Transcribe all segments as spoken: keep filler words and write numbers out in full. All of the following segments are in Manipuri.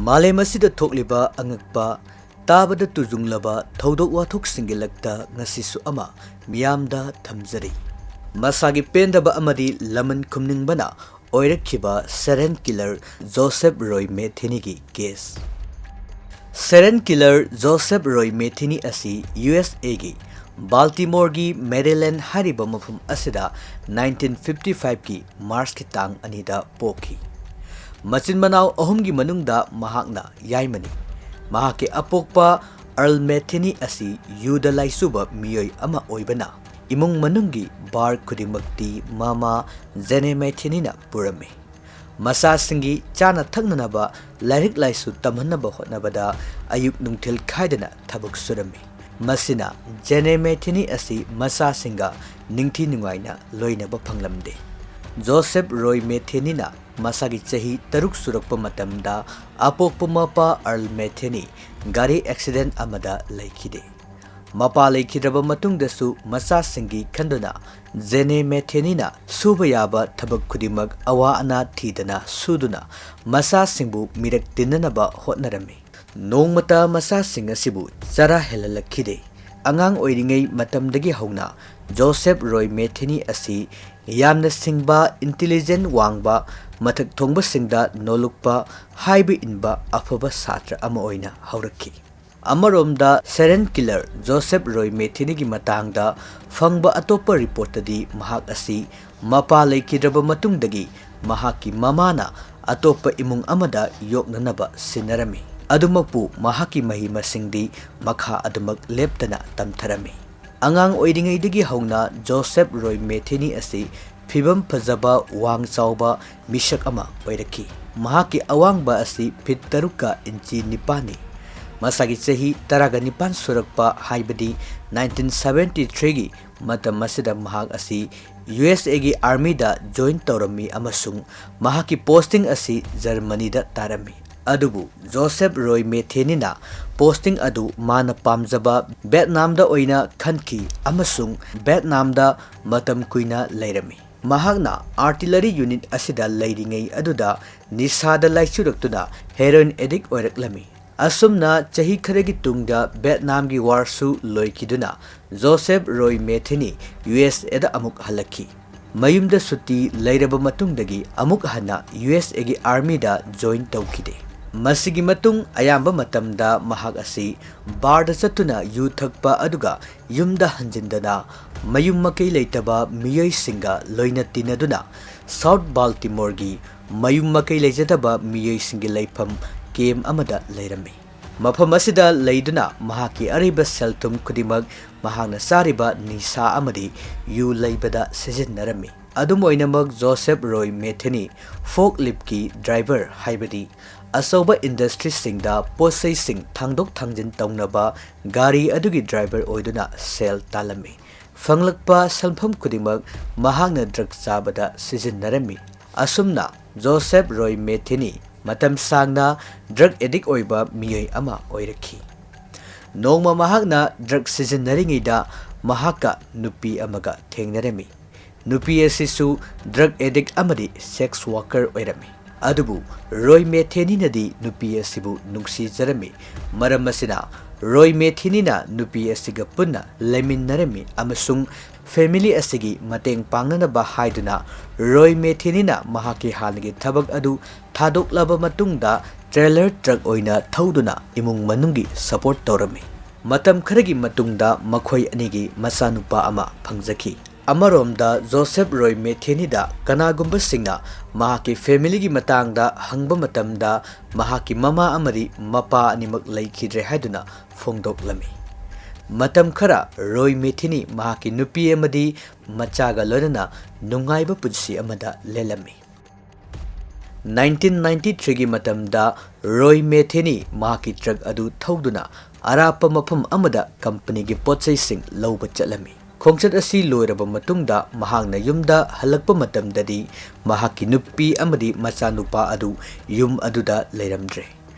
ꯃꯥꯂꯦꯝ ꯑꯁꯤꯗ ꯊꯣꯛꯂꯤꯕ ꯑꯉꯛꯄ, ꯇꯥꯕꯗ ꯇꯨꯖꯨꯡꯂꯕ ꯊꯧꯗꯣꯛ ꯋꯥꯊꯣꯛꯁꯤꯡꯒꯤ ꯂꯛꯇ ꯉꯁꯤꯁꯨ ꯑꯃ ꯃꯤꯌꯥꯝꯗ ꯊꯝꯖꯔꯤ꯫ ꯃꯁꯥꯒꯤ ꯄꯦꯟꯗꯕ ꯑꯃꯗꯤ ꯂꯃꯟ ꯈꯨꯝꯅꯤꯡꯕꯅ ꯑꯣꯏꯔꯛꯈꯤꯕ ꯁꯦꯔꯦꯟ ꯀꯤꯂꯔ ꯖꯣꯁꯦꯞ ꯔꯣꯏ ꯃꯦꯊꯤꯅꯤꯒꯤ case. Serial killer Joseph Roy Methini ꯑꯁꯤ ꯌꯨ ꯑꯦꯁ ꯑꯦꯒꯤ ꯕꯥꯜꯇꯤꯃꯣꯔꯒꯤ ꯃꯦꯔꯤꯂꯦꯟ ꯍꯥꯏꯔꯤꯕ ꯃꯐꯝ ꯑꯁꯤꯗ ꯅꯥꯏꯟꯇꯤꯟ ꯐꯤꯐꯇꯤ ꯐꯥꯏꯚꯀꯤ ꯃꯥꯔꯆꯀꯤ ꯇꯥꯡ ꯑꯅꯤꯗ ꯄꯣꯛꯈꯤ꯫ ꯃꯆꯤꯟ ꯃꯅꯥꯎ ꯑꯍꯨꯝꯒꯤ ꯃꯅꯨꯡꯗ ꯃꯍꯥꯛꯅ ꯌꯥꯏꯃꯅꯤ꯫ ꯃꯍꯥꯛꯀꯤ ꯑꯄꯣꯛꯄ ꯑꯔꯜ ꯃꯦꯊꯤꯅꯤ ꯑꯁꯤ ꯌꯨꯗ ꯂꯥꯏꯆꯨꯕ ꯃꯤꯑꯣꯏ ꯑꯃ ꯑꯣꯏꯕꯅ, ꯏꯃꯨꯡ ꯃꯅꯨꯡꯒꯤ ꯚꯥꯔ ꯈꯨꯗꯤꯡꯃꯛꯇꯤ ꯃꯃꯥ ꯖꯦꯅꯦ ꯃꯦꯊꯤꯅꯤꯅ ꯄꯨꯔꯝꯃꯤ꯫ ꯃꯆꯥꯁꯤꯡꯒꯤ ꯆꯥꯅ ꯊꯛꯅꯅꯕ, ꯂꯥꯏꯔꯤꯛ ꯂꯥꯏꯁꯨ ꯇꯝꯍꯟꯅꯕ ꯍꯣꯠꯅꯕꯗ ꯑꯌꯨꯛ ꯅꯨꯡꯊꯤꯜ ꯈꯥꯏꯗꯅ ꯊꯕꯛ ꯁꯨꯔꯝꯃꯤ꯫ ꯃꯁꯤꯅ ꯖꯦꯅꯦ ꯃꯦꯊꯤꯅꯤ ꯑꯁꯤ ꯃꯆꯥꯁꯤꯡꯒ ꯅꯤꯡꯊꯤ ꯅꯨꯡꯉꯥꯏꯅ ꯂꯣꯏꯅꯕ ꯐꯪꯂꯝꯗꯦ꯫ ꯖꯣꯁꯦꯞ ꯔꯣꯏ ꯃꯦꯊꯤꯅꯤꯅ ꯃꯁꯥꯒꯤ ꯆꯍꯤ ꯇꯔꯨꯛ ꯁꯨꯔꯛꯄ ꯃꯇꯝꯗ ꯑꯄꯣꯛꯄ ꯃꯄꯥ ꯑꯔꯜ ꯃꯦꯊꯤꯅꯤ ꯒꯥꯔꯤ ꯑꯦꯛꯁꯤꯗꯦꯟ ꯑꯃꯗ ꯂꯩꯈꯤꯗꯦ꯫ ꯃꯄꯥ ꯂꯩꯈꯤꯗ꯭ꯔꯕ ꯃꯇꯨꯡꯗꯁꯨ ꯃꯆꯥꯁꯤꯡꯒꯤ ꯈꯟꯗꯨꯅ ꯖꯦꯅꯦ ꯃꯦꯊꯤꯅꯤꯅ ꯁꯨꯕ ꯌꯥꯕ ꯊꯕꯛ ꯈꯨꯗꯤꯡꯃꯛ ꯑꯋꯥ ꯑꯅꯥ ꯊꯤꯗꯅ ꯁꯨꯗꯨꯅ ꯃꯆꯥꯁꯤꯡꯕꯨ ꯃꯤꯔꯛ ꯇꯤꯟꯅꯅꯕ ꯍꯣꯠꯅꯔꯝꯃꯤ꯫ ꯅꯣꯡꯃꯇ ꯃꯆꯥꯁꯤꯡ ꯑꯁꯤꯕꯨ ꯆꯔꯥ ꯍꯦꯜꯍꯜꯂꯛꯈꯤꯗꯦ꯫ ꯑꯉꯥꯡ ꯑꯣꯏꯔꯤꯉꯩ ꯃꯇꯝꯗꯒꯤ ꯍꯧꯅ ꯖꯣꯁꯦꯞ ꯔꯣꯏ ꯃꯦꯊꯤꯅꯤ ꯑꯁꯤ ꯌꯥꯝꯅ ꯁꯤꯡꯕ, ꯏꯟꯇꯤꯂꯤꯖꯦꯟ ꯋꯥꯡꯕ, ꯃꯊꯛ ꯊꯣꯡꯕꯁꯤꯡꯗ ꯅꯣꯂꯨꯛꯄ, ꯍꯥꯏꯕ ꯏꯟꯕ ꯑꯐꯕ ꯁꯥꯇ꯭ꯔ ꯑꯃ ꯑꯣꯏꯅ ꯍꯧꯔꯛꯈꯤ꯫ ꯑꯃꯔꯣꯝꯗ ꯁꯦꯔꯦꯟ ꯀꯤꯂꯔ ꯖꯣꯁꯦꯞ ꯔꯣꯏ ꯃꯦꯊꯤꯅꯤꯒꯤ ꯃꯇꯥꯡꯗ ꯐꯪꯕ ꯑꯇꯣꯞꯄ ꯔꯤꯄꯣꯔꯠꯇꯗꯤ ꯃꯍꯥꯛ ꯑꯁꯤ ꯃꯄꯥ ꯂꯩꯈꯤꯗ꯭ꯔꯕ ꯃꯇꯨꯡꯗꯒꯤ ꯃꯍꯥꯛꯀꯤ ꯃꯃꯥꯅ ꯑꯇꯣꯞꯄ ꯏꯃꯨꯡ ꯑꯃꯗ ꯌꯣꯛꯅꯅꯕ ꯁꯤꯟꯅꯔꯝꯃꯤ꯫ ꯑꯗꯨꯃꯛꯄꯨ ꯃꯍꯥꯛꯀꯤ ꯃꯍꯩ ꯃꯁꯤꯡꯗꯤ ꯃꯈꯥ ꯑꯗꯨꯃꯛ ꯂꯦꯞꯇꯅ ꯇꯝꯊꯔꯝꯃꯤ꯫ ꯑꯉꯥꯡ ꯑꯣꯏꯔꯤꯉꯩꯗꯒꯤ ꯍꯧꯅ ꯖꯣꯁꯦꯞ ꯔꯣꯏ ꯃꯦꯊꯤꯅꯤ ꯑꯁꯤ ꯐꯤꯕꯝ ꯐꯖꯕ, ꯋꯥꯡ ꯆꯥꯎꯕ ꯃꯤꯁꯛ ꯑꯃ ꯑꯣꯏꯔꯛꯈꯤ꯫ ꯃꯍꯥꯛꯀꯤ ꯑꯋꯥꯡꯕ ꯑꯁꯤ ꯐꯤꯠ ꯇꯔꯨꯛꯀ ꯏꯟꯆꯤ ꯅꯤꯄꯥꯟꯅꯤ꯫ ꯃꯁꯥꯒꯤ ꯆꯍꯤ ꯇꯔꯥꯒ ꯅꯤꯄꯥꯟ ꯁꯨꯔꯛꯄ, ꯍꯥꯏꯕꯗꯤ ꯅꯥꯏꯟꯇꯤꯟ ꯁꯚꯦꯟꯇꯤ ꯊ꯭ꯔꯤꯒꯤ ꯃꯇꯝ ꯑꯁꯤꯗ ꯃꯍꯥꯛ ꯑꯁꯤ ꯌꯨ ꯑꯦꯁ ꯑꯦꯒꯤ ꯑꯥꯔꯃꯤꯗ ꯖꯣꯏꯟ ꯇꯧꯔꯝꯃꯤ ꯑꯃꯁꯨꯡ ꯃꯍꯥꯛꯀꯤ ꯄꯣꯁꯇꯤꯡ ꯑꯁꯤ ꯖꯔꯃꯅꯤꯗ ꯇꯥꯔꯝꯃꯤ꯫ ꯑꯗꯨꯕꯨ ꯖꯣꯁꯦꯞ ꯔꯣꯏ ꯃꯦꯊꯦꯅꯤꯅ ꯄꯣꯁꯇꯤꯡ ꯑꯗꯨ ꯃꯥꯅ ꯄꯥꯝꯖꯕ ꯚꯦꯠꯅꯥꯝꯗ ꯑꯣꯏꯅ ꯈꯟꯈꯤ ꯑꯃꯁꯨꯡ ꯚꯦꯠꯅꯥꯝꯗ ꯃꯇꯝ ꯀꯨꯏꯅ ꯂꯩꯔꯝꯃꯤ꯫ ꯃꯍꯥꯛꯅ artillery unit ꯑꯁꯤꯗ ꯂꯩꯔꯤꯉꯩ ꯑꯗꯨꯗ ꯅꯤꯁꯥꯗ ꯂꯥꯏꯆꯨꯔꯛꯇꯨꯅ heroin addict ꯑꯣꯏꯔꯛꯂꯝꯃꯤ꯫ ꯑꯁꯨꯝꯅ ꯆꯍꯤ ꯈꯔꯒꯤ ꯇꯨꯡꯗ ꯚꯤꯌꯦꯠꯅꯥꯝꯒꯤ warꯁꯨ ꯂꯣꯏꯈꯤꯗꯨꯅ ꯖꯣꯁꯦꯐ ꯔꯣꯏ ꯃꯦꯊꯦꯅꯤ ꯌꯨ ꯑꯦꯁ ꯑꯦꯗ ꯑꯃꯨꯛ ꯍꯜꯂꯛꯈꯤ꯫ ꯃꯌꯨꯝꯗ ꯁꯨꯇꯤ ꯂꯩꯔꯕ ꯃꯇꯨꯡꯗꯒꯤ ꯑꯃꯨꯛ ꯍꯟꯅ ꯌꯨ ꯑꯦꯁ ꯑꯦꯒꯤ armyꯗ join ꯇꯧꯈꯤꯗꯦ꯫ ꯃꯁꯤꯒꯤ ꯃꯇꯨꯡ ꯑꯌꯥꯝꯕ ꯃꯇꯝꯗ ꯃꯍꯥꯛ ꯑꯁꯤ barꯗ ꯆꯠꯇꯨꯅ ꯌꯨ ꯊꯛꯄ ꯑꯗꯨꯒ ꯌꯨꯝꯗ ꯍꯟꯖꯤꯟꯗꯅ ꯃꯌꯨꯝ ꯃꯀꯩ ꯂꯩꯇꯕ ꯃꯤꯑꯣꯏꯁꯤꯡꯒ ꯂꯣꯏꯅ ꯇꯤꯟꯅꯗꯨꯅ South Baltimoreꯒꯤ ꯃꯌꯨꯝ ꯃꯀꯩ ꯂꯩꯖꯗꯕ ꯃꯤꯑꯣꯏꯁꯤꯡꯒꯤ ꯂꯩꯐꯝ camp ꯑꯃꯗ ꯂꯩꯔꯝꯃꯤ꯫ ꯃꯐꯝ ꯑꯁꯤꯗ ꯂꯩꯗꯨꯅ ꯃꯍꯥꯛꯀꯤ ꯑꯔꯩꯕ ꯁꯦꯜ ꯊꯨꯝ ꯈꯨꯗꯤꯡꯃꯛ ꯃꯍꯥꯛꯅ ꯆꯥꯔꯤꯕ ꯅꯤꯁꯥ ꯑꯃꯗꯤ ꯌꯨ ꯂꯩꯕꯗ ꯁꯤꯖꯤꯟꯅꯔꯝꯃꯤ꯫ ꯑꯗꯨꯝ ꯑꯣꯏꯅꯃꯛ, ꯖꯣꯁꯦꯐ ꯔꯣꯏ ꯃꯦꯊꯦꯅꯤ forkliftkꯤ driver, ꯍꯥꯏꯕꯗꯤ ꯑꯆꯧꯕ industryꯁꯤꯡꯗ ꯄꯣꯠꯆꯩꯁꯤꯡ ꯊꯥꯡꯗꯣꯛ ꯊꯥꯡꯖꯤꯟ ꯇꯧꯅꯕ ꯒꯥꯔꯤ ꯑꯗꯨꯒꯤ driver ꯑꯣꯏꯗꯨꯅ ꯁꯦꯜ ꯇꯥꯜꯂꯝꯃꯤ꯫ ꯐꯪꯂꯛꯄ ꯁꯦꯟꯐꯝ ꯈꯨꯗꯤꯡꯃꯛ ꯃꯍꯥꯛꯅ drug ꯆꯥꯕꯗ ꯁꯤꯖꯤꯟꯅꯔꯝꯃꯤ꯫ ꯑꯁꯨꯝꯅ ꯖꯣꯁꯦꯐ ꯔꯣꯏ ꯃꯦꯊꯦꯅꯤ ꯃꯇꯝ ꯁꯥꯡꯅ drug addict ꯑꯣꯏꯕ ꯃꯤꯑꯣꯏ ꯑꯃ ꯑꯣꯏꯔꯛꯈꯤ꯫ ꯅꯣꯡꯃ ꯃꯍꯥꯛꯅ drug ꯁꯤꯖꯤꯟꯅꯔꯤꯉꯩꯗ ꯃꯍꯥꯛꯀ ꯅꯨꯄꯤ ꯑꯃꯒ ꯊꯦꯡꯅꯔꯝꯃꯤ꯫ ꯅꯨꯄꯤ ꯑꯁꯤꯁꯨ drug addict ꯑꯃꯗꯤ sex worker ꯑꯣꯏꯔꯝꯃꯤ꯫ ꯑꯗꯨꯕꯨ ꯔꯣꯏ ꯃꯦꯊꯦꯅꯤꯅꯗꯤ ꯅꯨꯄꯤ ꯑꯁꯤꯕꯨ ꯅꯨꯡꯁꯤꯖꯔꯝꯃꯤ꯫ ꯃꯔꯝ ꯑꯁꯤꯅ, ꯔꯣꯏ ꯃꯦꯊꯦꯅꯤꯅ ꯅꯨꯄꯤ ꯑꯁꯤꯒ ꯄꯨꯟꯅ ꯂꯩꯃꯤꯟꯅꯔꯝꯃꯤ ꯑꯃꯁꯨꯡ family ꯑꯁꯤꯒꯤ ꯃꯇꯦꯡ ꯄꯥꯡꯅꯅꯕ ꯍꯥꯏꯗꯨꯅ ꯔꯣꯏ ꯃꯦꯊꯦꯅꯤꯅ ꯃꯍꯥꯛꯀꯤ ꯍꯥꯟꯅꯒꯤ ꯊꯕꯛ ꯑꯗꯨ ꯊꯥꯗꯣꯛꯂꯕ ꯃꯇꯨꯡꯗ trailer truck ꯑꯣꯏꯅ ꯊꯧꯗꯨꯅ ꯏꯃꯨꯡ ꯃꯅꯨꯡꯒꯤ support ꯇꯧꯔꯝꯃꯤ꯫ ꯃꯇꯝ ꯈꯔꯒꯤ ꯃꯇꯨꯡꯗ ꯃꯈꯣꯏ ꯑꯅꯤꯒꯤ ꯃꯆꯥꯅꯨꯄꯥ ꯑꯃ ꯐꯪꯖꯈꯤ꯫ ꯑꯃꯔꯣꯝꯗ, ꯖꯣꯁꯦꯐ ꯔꯣꯏ ꯃꯦꯊꯦꯅꯤꯗ ꯀꯅꯥꯒꯨꯝꯕꯁꯤꯡꯅ ꯃꯍꯥꯛꯀꯤ familyꯒꯤ ꯃꯇꯥꯡꯗ ꯍꯪꯕ ꯃꯇꯝꯗ, ꯃꯍꯥꯛꯀꯤ ꯃꯃꯥ ꯑꯃꯗꯤ ꯃꯄꯥ ꯑꯅꯤꯃꯛ ꯂꯩꯈꯤꯗ꯭ꯔꯦ ꯍꯥꯏꯗꯨꯅ ꯐꯣꯡꯗꯣꯛꯂꯝꯃꯤ꯫ ꯃꯇꯝ ꯈꯔ ꯔꯣꯏ ꯃꯦꯊꯦꯅꯤ ꯃꯍꯥꯛꯀꯤ ꯅꯨꯄꯤ ꯑꯃꯗꯤ ꯃꯆꯥꯒ ꯂꯣꯏꯅꯅ ꯅꯨꯡꯉꯥꯏꯕ ꯄꯨꯟꯁꯤ ꯑꯃꯗ ꯂꯦꯜꯂꯝꯃꯤ꯫ ꯅꯥꯏꯟꯇꯤꯟ ꯅꯥꯏꯟꯇꯤ ꯊ꯭ꯔꯤꯒꯤ ꯃꯇꯝꯗ ꯔꯣꯏ ꯃꯦꯊꯦꯅꯤ ꯃꯍꯥꯛꯀꯤ truck ꯑꯗꯨ ꯊꯧꯗꯨꯅ ꯑꯔꯥꯞꯄ ꯃꯐꯝ ꯑꯃꯗ companyꯒꯤ ꯄꯣꯠꯆꯩꯁꯤꯡ ꯂꯧꯕ ꯆꯠꯂꯝꯃꯤ꯫ ꯈꯣꯡꯆꯠ ꯑꯁꯤ ꯂꯣꯏꯔꯕ ꯃꯇꯨꯡꯗ ꯃꯍꯥꯛꯅ ꯌꯨꯝꯗ ꯍꯜꯂꯛꯄ ꯃꯇꯝꯗꯗꯤ ꯃꯍꯥꯛꯀꯤ ꯅꯨꯄꯤ ꯑꯃꯗꯤ ꯃꯆꯥꯅꯨꯄꯥ ꯑꯗꯨ ꯌꯨꯝ ꯑꯗꯨꯗ ꯂꯩꯔꯝꯗ꯭ꯔꯦ꯫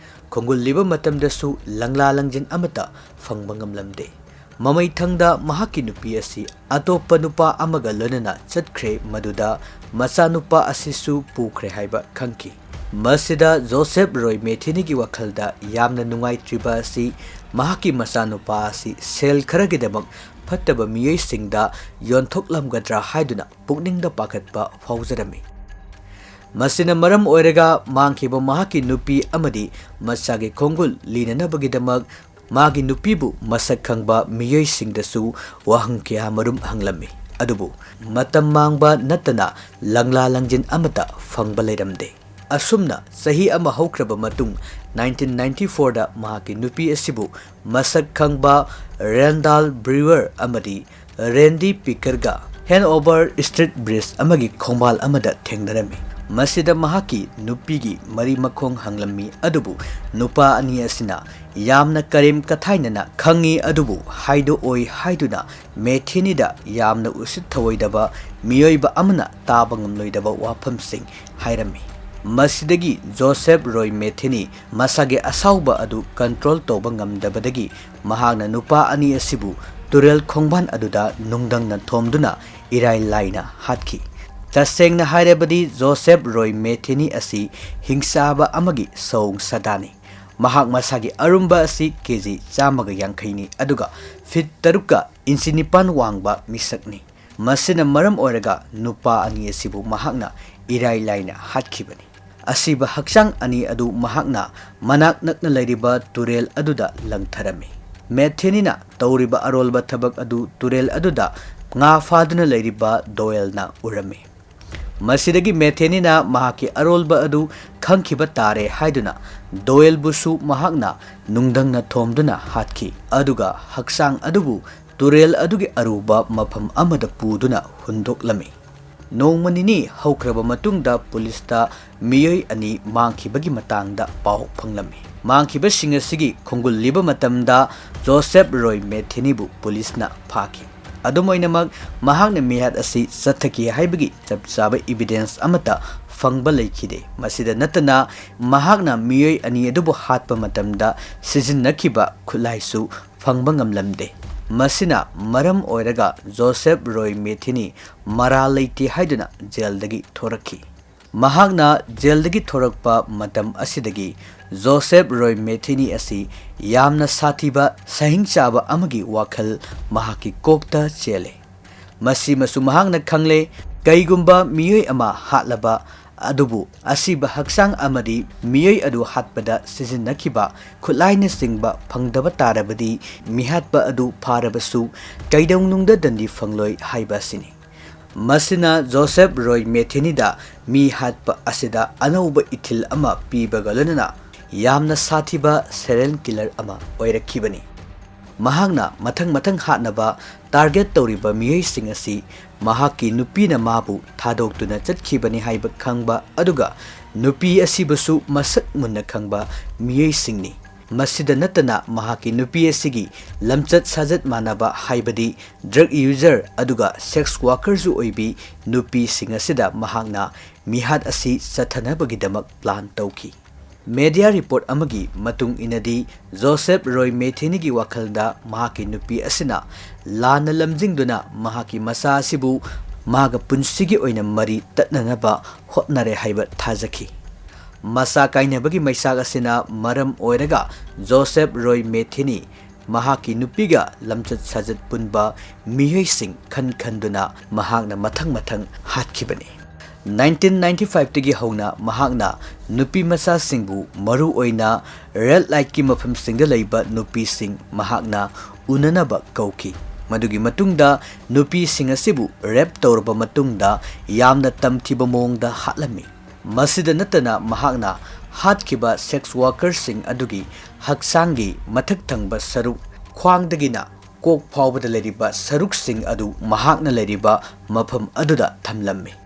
ꯈꯣꯡꯒꯨꯜꯂꯤꯕ ꯃꯇꯝꯗꯁꯨ ꯂꯪꯂꯥ ꯂꯪꯖꯤꯟ ꯑꯃꯠꯇ ꯐꯪꯕ ꯉꯝꯂꯝꯗꯦ꯫ ꯃꯃꯩꯊꯪꯗ ꯃꯍꯥꯛꯀꯤ ꯅꯨꯄꯤ ꯑꯁꯤ ꯑꯇꯣꯞꯄ ꯅꯨꯄꯥ ꯑꯃꯒ ꯂꯣꯏꯅꯅ ꯆꯠꯈ꯭ꯔꯦ, ꯃꯗꯨꯗ ꯃꯆꯥꯅꯨꯄꯥ ꯑꯁꯤꯁꯨ ꯄꯨꯈ꯭ꯔꯦ ꯍꯥꯏꯕ ꯈꯪꯈꯤ꯫ ꯃꯁꯤꯗ ꯖꯣꯁꯦꯞ ꯔꯣꯏ ꯃꯦꯊꯤꯅꯤꯒꯤ ꯋꯥꯈꯜꯗ ꯌꯥꯝꯅ ꯅꯨꯡꯉꯥꯏꯇ꯭ꯔꯤꯕ ꯑꯁꯤ ꯃꯍꯥꯛꯀꯤ ꯃꯆꯥꯅꯨꯄꯥ ꯑꯁꯤ ꯁꯦꯜ ꯈꯔꯒꯤꯗꯃꯛ ꯐꯠꯇꯕ ꯃꯤꯑꯣꯏꯁꯤꯡꯗ ꯌꯣꯟꯊꯣꯛꯂꯝꯒꯗ꯭ꯔꯥ ꯍꯥꯏꯗꯨꯅ ꯄꯨꯛꯅꯤꯡꯗ ꯄꯥꯈꯠꯄ ꯐꯥꯎꯖꯔꯝꯃꯤ꯫ ꯃꯁꯤꯅ ꯃꯔꯝ ꯑꯣꯏꯔꯒ ꯃꯥꯡꯈꯤꯕ ꯃꯍꯥꯛꯀꯤ ꯅꯨꯄꯤ ꯑꯃꯗꯤ ꯃꯆꯥꯒꯤ ꯈꯣꯡꯒꯨꯜ ꯂꯤꯅꯅꯕꯒꯤꯗꯃꯛ ꯃꯥꯒꯤ ꯅꯨꯄꯤꯕꯨ ꯃꯁꯛ ꯈꯪꯕ ꯃꯤꯑꯣꯏꯁꯤꯡꯗꯁꯨ ꯋꯥꯍꯪ ꯀꯌꯥ ꯃꯔꯨꯝ ꯍꯪꯂꯝꯃꯤ꯫ ꯑꯗꯨꯕꯨ ꯃꯇꯝ ꯃꯥꯡꯕ ꯅꯠꯇꯅ ꯂꯪꯂꯥ ꯂꯪꯖꯤꯟ ꯑꯃꯠꯇ ꯐꯪꯕ ꯂꯩꯔꯝꯗꯦ꯫ ꯑꯁꯨꯝꯅ ꯆꯍꯤ ꯑꯃ ꯍꯧꯈ꯭ꯔꯕ ꯃꯇꯨꯡ, ꯅꯥꯏꯟꯇꯤꯟ ꯅꯥꯏꯟꯇꯤ ꯐꯣꯔꯗ ꯃꯍꯥꯛꯀꯤ ꯅꯨꯄꯤ ꯑꯁꯤꯕꯨ ꯃꯁꯛ ꯈꯪꯕ ꯔꯦꯟꯗꯥꯜ ꯕ꯭ꯔꯤꯋꯔ ꯑꯃꯗꯤ ꯔꯦꯟꯗꯤ ꯄꯤꯀꯔꯒ ꯍꯦꯟꯑꯣꯚꯔ ꯁ꯭ꯇ꯭ꯔꯤꯠ ꯕ꯭ꯔꯤꯖ ꯑꯃꯒꯤ ꯈꯣꯡꯕꯥꯜ ꯑꯃꯗ ꯊꯦꯡꯅꯔꯝꯃꯤ꯫ ꯃꯁꯤꯗ ꯃꯍꯥꯛꯀꯤ ꯅꯨꯄꯤꯒꯤ ꯃꯔꯤ ꯃꯈꯣꯡ ꯍꯪꯂꯝꯃꯤ, ꯑꯗꯨꯕꯨ ꯅꯨꯄꯥ ꯑꯅꯤ ꯑꯁꯤꯅ ꯌꯥꯝꯅ ꯀꯔꯦꯝ ꯀꯊꯥꯏꯅꯅ ꯈꯪꯏ, ꯑꯗꯨꯕꯨ ꯍꯥꯏꯗꯣꯛꯑꯣꯏ ꯍꯥꯏꯗꯨꯅ ꯃꯦꯊꯤꯅꯤꯗ ꯌꯥꯝꯅ ꯎꯁꯤꯠ ꯊꯑꯣꯏꯗꯕ ꯃꯤꯑꯣꯏꯕ ꯑꯃꯅ ꯇꯥꯕ ꯉꯝꯂꯣꯏꯗꯕ ꯋꯥꯐꯝꯁꯤꯡ ꯍꯥꯏꯔꯝꯃꯤ꯫ ꯃꯁꯤꯗꯒꯤ ꯖꯣꯁꯦꯞ ꯔꯣꯏ ꯃꯦꯊꯤꯅꯤ ꯃꯁꯥꯒꯤ ꯑꯁꯥꯎꯕ ꯑꯗꯨ ꯀꯟꯇ꯭ꯔꯣꯜ ꯇꯧꯕ ꯉꯝꯗꯕꯗꯒꯤ ꯃꯍꯥꯛꯅ ꯅꯨꯄꯥ ꯑꯅꯤ ꯑꯁꯤꯕꯨ ꯇꯨꯔꯦꯜ ꯈꯣꯡꯕꯥꯟ ꯑꯗꯨꯗ ꯅꯨꯡꯗꯪꯅ ꯊꯣꯝꯗꯨꯅ ꯏꯔꯥꯏ ꯂꯥꯏꯅ ꯍꯥꯠꯈꯤ꯫ ꯇꯁꯦꯡꯅ ꯍꯥꯏꯔꯕꯗꯤ ꯖꯣꯁꯦꯞ ꯔꯣꯏ ꯃꯦꯊꯤꯅꯤ ꯑꯁꯤ ꯍꯤꯡꯆꯥꯕ ꯑꯃꯒꯤ ꯁꯑꯣꯡ ꯁꯥꯗꯥꯅꯤ꯫ ꯃꯍꯥꯛ ꯃꯁꯥꯒꯤ ꯑꯔꯨꯝꯕ ꯑꯁꯤ ꯀꯦꯖꯤ ꯆꯥꯝꯃꯒ ꯌꯥꯡꯈꯩꯅꯤ, ꯑꯗꯨꯒ ꯐꯤꯠ ꯇꯔꯨꯛꯀ ꯏꯟꯆꯤ ꯅꯤꯄꯥꯟ ꯋꯥꯡꯕ ꯃꯤꯁꯛꯅꯤ꯫ ꯃꯁꯤꯅ ꯃꯔꯝ ꯑꯣꯏꯔꯒ ꯅꯨꯄꯥ ꯑꯅꯤ ꯑꯁꯤꯕꯨ ꯃꯍꯥꯛꯅ ꯏꯔꯥꯏ ꯂꯥꯏꯅ ꯍꯥꯠꯈꯤꯕꯅꯤ꯫ ꯑꯁꯤꯕ ꯍꯛꯆꯥꯡ ꯑꯅꯤ ꯑꯗꯨ ꯃꯍꯥꯛꯅ ꯃꯅꯥꯛ ꯅꯛꯅ ꯂꯩꯔꯤꯕ ꯇꯨꯔꯦꯜ ꯑꯗꯨꯗ ꯂꯪꯊꯔꯝꯃꯤ꯫ ꯃꯦꯊꯤꯅꯤꯅ ꯇꯧꯔꯤꯕ ꯑꯔꯣꯜꯕ ꯊꯕꯛ ꯑꯗꯨ ꯇꯨꯔꯦꯜ ꯑꯗꯨꯗ ꯉꯥ ꯐꯥꯗꯨꯅ ꯂꯩꯔꯤꯕ ꯗꯣꯌꯦꯜꯅ ꯎꯔꯝꯃꯤ꯫ ꯃꯁꯤꯗꯒꯤ ꯃꯦꯊꯤꯅꯤꯅ ꯃꯍꯥꯛꯀꯤ ꯑꯔꯣꯜꯕ ꯑꯗꯨ ꯈꯪꯈꯤꯕ ꯇꯥꯔꯦ ꯍꯥꯏꯗꯨꯅ ꯗꯣꯌꯦꯜꯕꯨꯁꯨ ꯃꯍꯥꯛꯅ ꯅꯨꯡꯗꯪꯅ ꯊꯣꯝꯗꯨꯅ ꯍꯥꯠꯈꯤ, ꯑꯗꯨꯒ ꯍꯛꯆꯥꯡ ꯑꯗꯨꯕꯨ ꯇꯨꯔꯦꯜ ꯑꯗꯨꯒꯤ ꯑꯔꯨꯕ ꯃꯐꯝ ꯑꯃꯗ ꯄꯨꯗꯨꯅ ꯍꯨꯟꯗꯣꯛꯂꯝꯃꯤ꯫ ꯅꯣꯡꯃ ꯅꯤꯅꯤ ꯍꯧꯈ꯭ꯔꯕ ꯃꯇꯨꯡꯗ ꯄꯨꯂꯤꯁꯇ ꯃꯤꯑꯣꯏ ꯑꯅꯤ ꯃꯥꯡꯈꯤꯕꯒꯤ ꯃꯇꯥꯡꯗ ꯄꯥꯎ ꯐꯪꯂꯝꯃꯤ꯫ ꯃꯥꯡꯈꯤꯕꯁꯤꯡ ꯑꯁꯤꯒꯤ ꯈꯣꯡꯒꯨꯜ ꯂꯤꯕ ꯃꯇꯝꯗ ꯖꯣꯁꯦꯞ ꯔꯣꯏ ꯃꯦꯊꯤꯅꯤꯕꯨ ꯄꯨꯂꯤꯁꯅ ꯐꯥꯈꯤ꯫ ꯑꯗꯨꯝ ꯑꯣꯏꯅꯃꯛ, ꯃꯍꯥꯛꯅ ꯃꯤꯍꯥꯠ ꯑꯁꯤ ꯆꯠꯊꯈꯤ ꯍꯥꯏꯕꯒꯤ ꯆꯞ ꯆꯥꯕ ꯏꯕꯤꯗꯦꯟꯁ ꯑꯃꯠꯇ ꯐꯪꯕ ꯂꯩꯈꯤꯗꯦ꯫ ꯃꯁꯤꯗ ꯅꯠꯇꯅ, ꯃꯍꯥꯛꯅ ꯃꯤꯑꯣꯏ ꯑꯅꯤ ꯑꯗꯨꯕꯨ ꯍꯥꯠꯄ ꯃꯇꯝꯗ ꯁꯤꯖꯤꯟꯅꯈꯤꯕ ꯈꯨꯠꯂꯥꯏꯁꯨ ꯐꯪꯕ ꯉꯝꯂꯝꯗꯦ꯫ ꯃꯁꯤꯅ ꯃꯔꯝ ꯑꯣꯏꯔꯒ ꯖꯣꯁꯦꯐ ꯔꯣꯏ ꯃꯦꯊꯤꯅꯤ ꯃꯔꯥꯜ ꯂꯩꯇꯦ ꯍꯥꯏꯗꯨꯅ ꯖꯦꯜꯗꯒꯤ ꯊꯣꯔꯛꯈꯤ꯫ ꯃꯍꯥꯛꯅ ꯖꯦꯜꯗꯒꯤ ꯊꯣꯔꯛꯄ ꯃꯇꯝ ꯑꯁꯤꯗꯒꯤ ꯖꯣꯁꯦꯐ ꯔꯣꯏ ꯃꯦꯊꯤꯅꯤ ꯑꯁꯤ ꯌꯥꯝꯅ ꯁꯥꯊꯤꯕ, ꯁꯍꯤꯡ ꯆꯥꯕ ꯑꯃꯒꯤ ꯋꯥꯈꯜ ꯃꯍꯥꯛꯀꯤ ꯀꯣꯛꯇ ꯆꯦꯜꯂꯦ꯫ ꯃꯁꯤꯃꯁꯨ ꯃꯍꯥꯛꯅ ꯈꯪꯂꯦ, ꯀꯩꯒꯨꯝꯕ ꯃꯤꯑꯣꯏ ꯑꯃ ꯍꯥꯠꯂꯕ ꯑꯗꯨꯕꯨ ꯑꯁꯤꯕ ꯍꯛꯆꯥꯡ ꯑꯃꯗꯤ ꯃꯤꯑꯣꯏ ꯑꯗꯨ ꯍꯥꯠꯄꯗ ꯁꯤꯖꯤꯟꯅꯈꯤꯕ ꯈꯨꯠꯂꯥꯏꯅꯆꯤꯡꯕ ꯐꯪꯗꯕ ꯇꯥꯔꯕꯗꯤ, ꯃꯤꯍꯥꯠꯄ ꯑꯗꯨ ꯐꯥꯔꯕꯁꯨ ꯀꯩꯗꯧꯅꯨꯡꯗ ꯗꯟꯗꯤ ꯐꯪꯂꯣꯏ ꯍꯥꯏꯕ ꯑꯁꯤꯅꯤ꯫ ꯃꯁꯤꯅ ꯖꯣꯁꯦꯐ ꯔꯣꯏ ꯃꯦꯊꯤꯅꯤꯗ ꯃꯤ ꯍꯥꯠꯄ ꯑꯁꯤꯗ ꯑꯅꯧꯕ ꯏꯊꯤꯜ ꯑꯃ ꯄꯤꯕꯒ ꯂꯣꯏꯅꯅ ꯌꯥꯝꯅ ꯁꯥꯊꯤꯕ ꯁꯦꯔꯤꯌꯦꯜ ꯀꯤꯂꯔ ꯑꯃ ꯑꯣꯏꯔꯛꯈꯤꯕꯅꯤ꯫ ꯃꯍꯥꯛꯅ ꯃꯊꯪ ꯃꯊꯪ ꯍꯥꯠꯅꯕ ꯇꯥꯔꯒꯦꯠ ꯇꯧꯔꯤꯕ ꯃꯤꯑꯣꯏꯁꯤꯡ ꯑꯁꯤ ꯃꯍꯥꯛꯀꯤ ꯅꯨꯄꯤꯅ ꯃꯥꯕꯨ ꯊꯥꯗꯣꯛꯇꯨꯅ ꯆꯠꯈꯤꯕꯅꯤ ꯍꯥꯏꯕ ꯈꯪꯕ, ꯑꯗꯨꯒ ꯅꯨꯄꯤ ꯑꯁꯤꯕꯨꯁꯨ ꯃꯁꯛ ꯃꯨꯟꯅ ꯈꯪꯕ ꯃꯤꯑꯣꯏꯁꯤꯡꯅꯤ꯫ ꯃꯁꯤꯗ ꯅꯠꯇꯅ ꯃꯍꯥꯛꯀꯤ ꯅꯨꯄꯤ ꯑꯁꯤꯒꯤ ꯂꯝꯆꯠ ꯁꯥꯖꯠ ꯃꯥꯟꯅꯕ, ꯍꯥꯏꯕꯗꯤ ꯗ꯭ꯔꯒ ꯌꯨꯖꯔ ꯑꯗꯨꯒ ꯁꯦꯛꯁ ꯋꯥꯔꯀꯔꯁꯨ ꯑꯣꯏꯕꯤ ꯅꯨꯄꯤꯁꯤꯡ ꯑꯁꯤꯗ ꯃꯍꯥꯛꯅ ꯃꯤꯍꯥꯠ ꯑꯁꯤ ꯆꯠꯊꯅꯕꯒꯤꯗꯃꯛ ꯄ꯭ꯂꯥꯟ ꯇꯧꯈꯤ꯫ ꯃꯦꯗꯤꯌꯥ ꯔꯤꯄꯣꯔꯠ ꯑꯃꯒꯤ ꯃꯇꯨꯡ ꯏꯟꯅꯗꯤ, ꯖꯣꯁꯦꯐ ꯔꯣꯏ ꯃꯦꯊꯤꯅꯤꯒꯤ ꯋꯥꯈꯜꯗ ꯃꯍꯥꯛꯀꯤ ꯅꯨꯄꯤ ꯑꯁꯤꯅ ꯂꯥꯟꯅ ꯂꯝꯖꯤꯡꯗꯨꯅ ꯃꯍꯥꯛꯀꯤ ꯃꯆꯥ ꯑꯁꯤꯕꯨ ꯃꯍꯥꯛꯀ ꯄꯨꯟꯁꯤꯒꯤ ꯑꯣꯏꯅ ꯃꯔꯤ ꯇꯠꯅꯅꯕ ꯍꯣꯠꯅꯔꯦ ꯍꯥꯏꯕ ꯊꯥꯖꯈꯤ꯫ ꯃꯆꯥ ꯀꯥꯏꯅꯕꯒꯤ ꯃꯩꯆꯥꯛ ꯑꯁꯤꯅ ꯃꯔꯝ ꯑꯣꯏꯔꯒ ꯖꯣꯁꯦꯐ ꯔꯣꯏ ꯃꯦꯊꯤꯅꯤ ꯃꯍꯥꯛꯀꯤ ꯅꯨꯄꯤꯒ ꯂꯝꯆꯠ ꯁꯥꯖꯠ ꯄꯨꯟꯕ ꯃꯤꯑꯣꯏꯁꯤꯡ ꯈꯟ ꯈꯟꯗꯨꯅ ꯃꯍꯥꯛꯅ ꯃꯊꯪ ꯃꯊꯪ ꯍꯥꯠꯈꯤꯕꯅꯤ꯫ ꯅꯥꯏꯟꯇꯤꯟ ꯅꯥꯏꯟꯇꯤ ꯐꯥꯏꯚꯇꯒꯤ ꯍꯧꯅ ꯃꯍꯥꯛꯅ ꯅꯨꯄꯤ ꯃꯆꯥꯁꯤꯡꯕꯨ, ꯃꯔꯨ ꯑꯣꯏꯅ ꯔꯦꯗ ꯂꯥꯏꯠꯀꯤ ꯃꯐꯝꯁꯤꯡꯗ ꯂꯩꯕ ꯅꯨꯄꯤꯁꯤꯡ, ꯃꯍꯥꯛꯅ ꯎꯅꯅꯕ ꯀꯧꯈꯤ꯫ ꯃꯗꯨꯒꯤ ꯃꯇꯨꯡꯗ ꯅꯨꯄꯤꯁꯤꯡ ꯑꯁꯤꯕꯨ ꯔꯦꯞ ꯇꯧꯔꯕ ꯃꯇꯨꯡꯗ ꯌꯥꯝꯅ ꯇꯝꯊꯤꯕ ꯃꯑꯣꯡꯗ ꯍꯥꯠꯂꯝꯃꯤ꯫ ꯃꯁꯤꯗ ꯅꯠꯇꯅ ꯃꯍꯥꯛꯅ ꯍꯥꯠꯈꯤꯕ ꯁꯦꯛꯁ ꯋꯥꯔꯀꯔꯁꯤꯡ ꯑꯗꯨꯒꯤ ꯍꯛꯆꯥꯡꯒꯤ ꯃꯊꯛ ꯊꯪꯕ ꯁꯔꯨꯛ, ꯈ꯭ꯋꯥꯡꯗꯒꯤꯅ ꯀꯣꯛ ꯐꯥꯎꯕꯗ ꯂꯩꯔꯤꯕ ꯁꯔꯨꯛꯁꯤꯡ ꯑꯗꯨ ꯃꯍꯥꯛꯅ ꯂꯩꯔꯤꯕ ꯃꯐꯝ ꯑꯗꯨꯗ ꯊꯝꯂꯝꯃꯤ꯫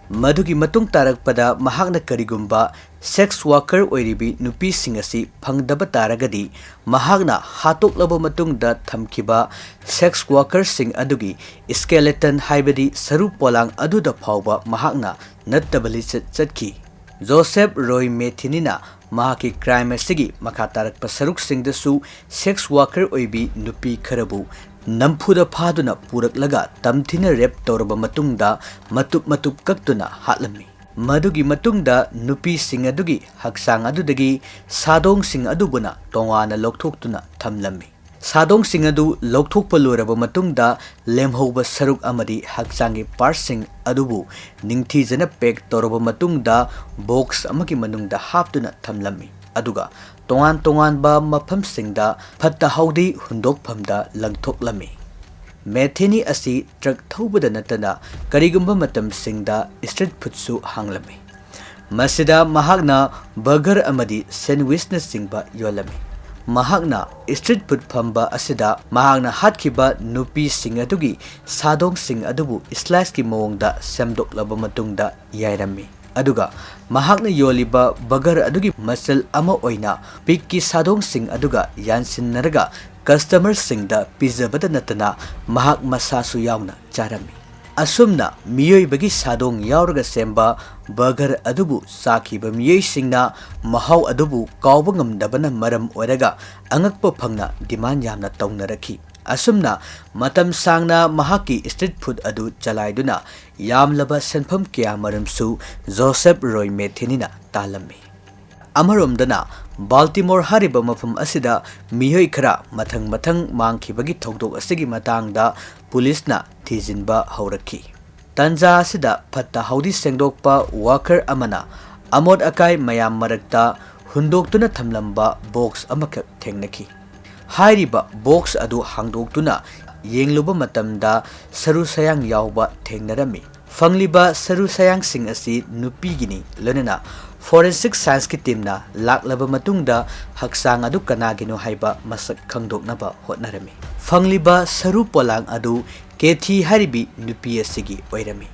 ꯃꯗꯨꯒꯤ ꯃꯇꯨꯡ ꯇꯥꯔꯛꯄꯗ ꯃꯍꯥꯛꯅ ꯀꯔꯤꯒꯨꯝꯕ ꯁꯦꯛꯁ ꯋꯥꯔꯀꯔ ꯑꯣꯏꯔꯤꯕꯤ ꯅꯨꯄꯤꯁꯤꯡ ꯑꯁꯤ ꯐꯪꯗꯕ ꯇꯥꯔꯒꯗꯤ, ꯃꯍꯥꯛꯅ ꯍꯥꯠꯇꯣꯛꯂꯕ ꯃꯇꯨꯡꯗ ꯊꯝꯈꯤꯕ ꯁꯦꯛꯁ ꯋꯥꯔꯀꯔꯁꯤꯡ ꯑꯗꯨꯒꯤ ꯁ꯭ꯀꯦꯂꯦꯇꯟ, ꯍꯥꯏꯕꯗꯤ ꯁꯔꯨ ꯄꯣꯂꯥꯡ ꯑꯗꯨꯗ ꯐꯥꯎꯕ ꯃꯍꯥꯛꯅ ꯅꯠꯇꯕ ꯂꯤꯆꯠ ꯆꯠꯈꯤ꯫ ꯖꯣꯁꯦꯐ ꯔꯣꯏ ꯃꯦꯊꯤꯅꯤꯅ ꯃꯍꯥꯛꯀꯤ ꯀ꯭ꯔꯥꯏꯝ ꯑꯁꯤꯒꯤ ꯃꯈꯥ ꯇꯥꯔꯛꯄ ꯁꯔꯨꯛꯁꯤꯡꯗꯁꯨ ꯁꯦꯛꯁ ꯋꯥꯔꯀꯔ ꯑꯣꯏꯕꯤ ꯅꯨꯄꯤ ꯈꯔꯕꯨ ꯅꯝꯐꯨꯗ ꯐꯥꯗꯨꯅ ꯄꯨꯔꯛꯂꯒ ꯇꯝꯊꯤꯅ ꯔꯦꯞ ꯇꯧꯔꯕ ꯃꯇꯨꯡꯗ ꯃꯇꯨꯞ ꯃꯇꯨꯞ ꯀꯛꯇꯨꯅ ꯍꯥꯠꯂꯝꯃꯤ꯫ ꯃꯗꯨꯒꯤ ꯃꯇꯨꯡꯗ ꯅꯨꯄꯤꯁꯤꯡ ꯑꯗꯨꯒꯤ ꯍꯛꯆꯥꯡ ꯑꯗꯨꯗꯒꯤ ꯁꯥꯗꯣꯡꯁꯤꯡ ꯑꯗꯨꯕꯨꯅ ꯇꯣꯉꯥꯟꯅ ꯂꯧꯊꯣꯛꯇꯨꯅ ꯊꯝꯂꯝꯃꯤ꯫ ꯁꯥꯗꯣꯡꯁꯤꯡ ꯑꯗꯨ ꯂꯧꯊꯣꯛꯄ ꯂꯣꯏꯔꯕ ꯃꯇꯨꯡꯗ ꯂꯦꯝꯍꯧꯕ ꯁꯔꯨꯛ ꯑꯃꯗꯤ ꯍꯛꯆꯥꯡꯒꯤ ꯄꯥꯔꯠꯁꯤꯡ ꯑꯗꯨꯕꯨ ꯅꯤꯡꯊꯤꯖꯅ ꯄꯦꯛ ꯇꯧꯔꯕ ꯃꯇꯨꯡꯗ ꯕꯣꯛꯁ ꯑꯃꯒꯤ ꯃꯅꯨꯡꯗ ꯍꯥꯞꯇꯨꯅ ꯊꯝꯂꯝꯃꯤ꯫ ꯑꯗꯨꯒ ꯇꯣꯉꯥꯟ ꯇꯣꯉꯥꯟꯕ ꯃꯐꯝꯁꯤꯡꯗ ꯐꯠꯇ ꯍꯥꯎꯗꯤ ꯍꯨꯟꯗꯣꯛꯐꯝꯗ ꯂꯪꯊꯣꯛꯂꯝꯃꯤ꯫ ꯃꯦꯊꯦꯅꯤ ꯑꯁꯤ ꯇ꯭ꯔꯛ ꯊꯧꯕꯗ ꯅꯠꯇꯅ ꯀꯔꯤꯒꯨꯝꯕ ꯃꯇꯝꯁꯤꯡꯗ ꯁ꯭ꯇ꯭ꯔꯤꯠ ꯐꯨꯗꯁꯨ ꯍꯥꯡꯂꯝꯃꯤ꯫ ꯃꯁꯤꯗ ꯃꯍꯥꯛꯅ ꯕꯔꯒꯔ ꯑꯃꯗꯤ ꯁꯦꯟꯋꯤꯁꯅꯆꯤꯡꯕ ꯌꯣꯜꯂꯝꯃꯤ꯫ ꯃꯍꯥꯛꯅ ꯁ꯭ꯇ꯭ꯔꯤꯠ ꯐꯨꯗ ꯐꯝꯕ ꯑꯁꯤꯗ ꯃꯍꯥꯛꯅ ꯍꯥꯠꯈꯤꯕ ꯅꯨꯄꯤꯁꯤꯡ ꯑꯗꯨꯒꯤ ꯁꯥꯗꯣꯡꯁꯤꯡ ꯑꯗꯨꯕꯨ ꯁ꯭ꯂꯥꯏꯁꯀꯤ ꯃꯑꯣꯡꯗ ꯁꯦꯝꯗꯣꯛꯂꯕ ꯃꯇꯨꯡꯗ ꯌꯥꯏꯔꯝꯃꯤ꯫ ꯑꯗꯨꯒ ꯃꯍꯥꯛꯅ ꯌꯣꯜꯂꯤꯕ ꯕꯔꯒꯔ ꯑꯗꯨꯒꯤ ꯃꯆꯜ ꯑꯃ ꯑꯣꯏꯅ ꯄꯤꯒꯀꯤ ꯁꯥꯗꯣꯡꯁꯤꯡ ꯑꯗꯨꯒ ꯌꯥꯟꯁꯤꯟꯅꯔꯒ ꯀꯁꯇꯃꯔꯁꯤꯡꯗ ꯄꯤꯖꯕꯗ ꯅꯠꯇꯅ ꯃꯍꯥꯛ ꯃꯁꯥꯁꯨ ꯌꯥꯎꯅ ꯆꯥꯔꯝꯃꯤ꯫ ꯑꯁꯨꯝꯅ ꯃꯤꯑꯣꯏꯕꯒꯤ ꯁꯥꯗꯣꯡ ꯌꯥꯎꯔꯒ ꯁꯦꯝꯕ ꯕꯔꯒꯔ ꯑꯗꯨꯕꯨ ꯆꯥꯈꯤꯕ ꯃꯤꯑꯣꯏꯁꯤꯡꯅ ꯃꯍꯥꯎ ꯑꯗꯨꯕꯨ ꯀꯥꯎꯕ ꯉꯝꯗꯕꯅ ꯃꯔꯝ ꯑꯣꯏꯔꯒ ꯑꯉꯛꯄ ꯐꯪꯅ ꯗꯤꯃꯥꯟ ꯌꯥꯝꯅ ꯇꯧꯅꯔꯛꯈꯤ꯫ ꯑꯁꯨꯝꯅ ꯃꯇꯝ ꯁꯥꯡꯅ ꯃꯍꯥꯛꯀꯤ ꯁ꯭ꯇ꯭ꯔꯤꯠ ꯐꯨꯗ ꯑꯗꯨ ꯆꯂꯥꯏꯗꯨꯅ ꯌꯥꯝꯂꯕ ꯁꯦꯟꯐꯝ ꯀꯌꯥꯃꯔꯨꯝꯁꯨ ꯖꯣꯁꯦꯐ ꯔꯣꯏ ꯃꯦꯊꯦꯅꯤꯅ ꯇꯥꯜꯂꯝꯃꯤ꯫ ꯑꯃꯔꯣꯝꯗꯅ, ꯕꯥꯜꯇꯤꯃꯣꯔ ꯍꯥꯏꯔꯤꯕ ꯃꯐꯝ ꯑꯁꯤꯗ ꯃꯤꯑꯣꯏ ꯈꯔ ꯃꯊꯪ ꯃꯊꯪ ꯃꯥꯡꯈꯤꯕꯒꯤ ꯊꯧꯗꯣꯛ ꯑꯁꯤꯒꯤ ꯃꯇꯥꯡꯗ ꯄꯨꯂꯤꯁꯅ ꯊꯤꯖꯤꯟꯕ ꯍꯧꯔꯛꯈꯤ꯫ ꯇꯟꯖꯥ ꯑꯁꯤꯗ ꯐꯠꯇ ꯍꯥꯎꯗꯤ ꯁꯦꯡꯗꯣꯛꯄ ꯋꯥꯀꯔ ꯑꯃꯅ ꯑꯃꯣꯠ ꯑꯀꯥꯏ ꯃꯌꯥꯝ ꯃꯔꯛꯇ ꯍꯨꯟꯗꯣꯛꯇꯨꯅ ꯊꯝꯂꯝꯕ ꯕꯣꯛꯁ ꯑꯃꯈꯛ ꯊꯦꯡꯅꯈꯤ꯫ ꯍꯥꯏꯔꯤꯕ ꯕꯣꯛꯁ ꯑꯗꯨ ꯍꯥꯡꯗꯣꯛꯇꯨꯅ ꯌꯦꯡꯂꯨꯕ ꯃꯇꯝꯗ ꯁꯔꯨ ꯁꯌꯥꯡ ꯌꯥꯎꯕ ꯊꯦꯡꯅꯔꯝꯃꯤ꯫ ꯐꯪꯂꯤꯕ ꯁꯔꯨ ꯁꯌꯥꯡꯁꯤꯡ ꯑꯁꯤ ꯅꯨꯄꯤꯒꯤꯅꯤ, ꯂꯣꯏꯅꯅ ꯐꯣꯔꯦꯟꯁꯤꯛ ꯁꯥꯏꯟꯁꯀꯤ ꯇꯤꯝꯅ ꯂꯥꯛꯂꯕ ꯃꯇꯨꯡꯗ ꯍꯛꯆꯥꯡ ꯑꯗꯨ ꯀꯅꯥꯒꯤꯅꯣ ꯍꯥꯏꯕ ꯃꯁꯛ ꯈꯪꯗꯣꯛꯅꯕ ꯍꯣꯠꯅꯔꯝꯃꯤ꯫ ꯐꯪꯂꯤꯕ ꯁꯔꯨ ꯄꯣꯂꯥꯡ ꯑꯗꯨ ꯀꯦꯊꯤ ꯍꯥꯏꯔꯤꯕꯤ ꯅꯨꯄꯤ ꯑꯁꯤꯒꯤ ꯑꯣꯏꯔꯝꯃꯤ꯫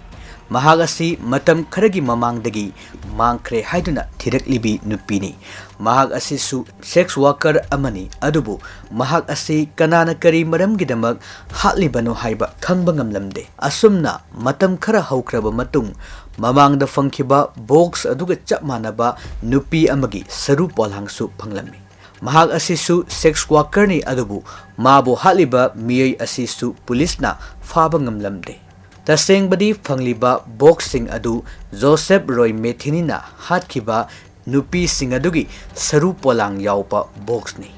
ꯃꯍꯥꯛ ꯑꯁꯤ ꯃꯇꯝ ꯈꯔꯒꯤ ꯃꯃꯥꯡꯗꯒꯤ ꯃꯥꯡꯈ꯭ꯔꯦ ꯍꯥꯏꯗꯨꯅ ꯊꯤꯔꯛꯂꯤꯕꯤ ꯅꯨꯄꯤꯅꯤ꯫ ꯃꯍꯥꯛ ꯑꯁꯤꯁꯨ sex worker ꯑꯃꯅꯤ, ꯑꯗꯨꯕꯨ ꯃꯍꯥꯛ ꯑꯁꯤ ꯀꯅꯥꯅ ꯀꯔꯤ ꯃꯔꯝꯒꯤꯗꯃꯛ ꯍꯥꯠꯂꯤꯕꯅꯣ ꯍꯥꯏꯕ ꯈꯪꯕ ꯉꯝꯂꯝꯗꯦ꯫ ꯑꯁꯨꯝꯅ ꯃꯇꯝ ꯈꯔ ꯍꯧꯈ꯭ꯔꯕ ꯃꯇꯨꯡ, ꯃꯃꯥꯡꯗ ꯐꯪꯈꯤꯕ box ꯑꯗꯨꯒ ꯆꯞ ꯃꯥꯟꯅꯕ ꯅꯨꯄꯤ ꯑꯃꯒꯤ ꯁꯔꯨ ꯄꯣꯂꯥꯡꯁꯨ ꯐꯪꯂꯝꯃꯤ꯫ ꯃꯍꯥꯛ ꯑꯁꯤꯁꯨ sex workerꯅꯤ, ꯑꯗꯨꯕꯨ ꯃꯥꯕꯨ ꯍꯥꯠꯂꯤꯕ ꯃꯤꯑꯣꯏ ꯑꯁꯤꯁꯨ ꯄꯨꯂꯤꯁꯅ ꯐꯥꯕ ꯉꯝꯂꯝꯗꯦ꯫ ꯇꯁꯦꯡꯕꯗꯤ ꯐꯪꯂꯤꯕ boxꯁꯤꯡ ꯑꯗꯨ ꯖꯣꯁꯦꯞ ꯔꯣꯏ ꯃꯦꯊꯤꯅꯤꯅ ꯍꯥꯠꯈꯤꯕ ꯅꯨꯄꯤꯁꯤꯡ ꯑꯗꯨꯒꯤ ꯁꯔꯨ ꯄꯣꯂꯥꯡ ꯌꯥꯎꯕ boxꯅꯤ꯫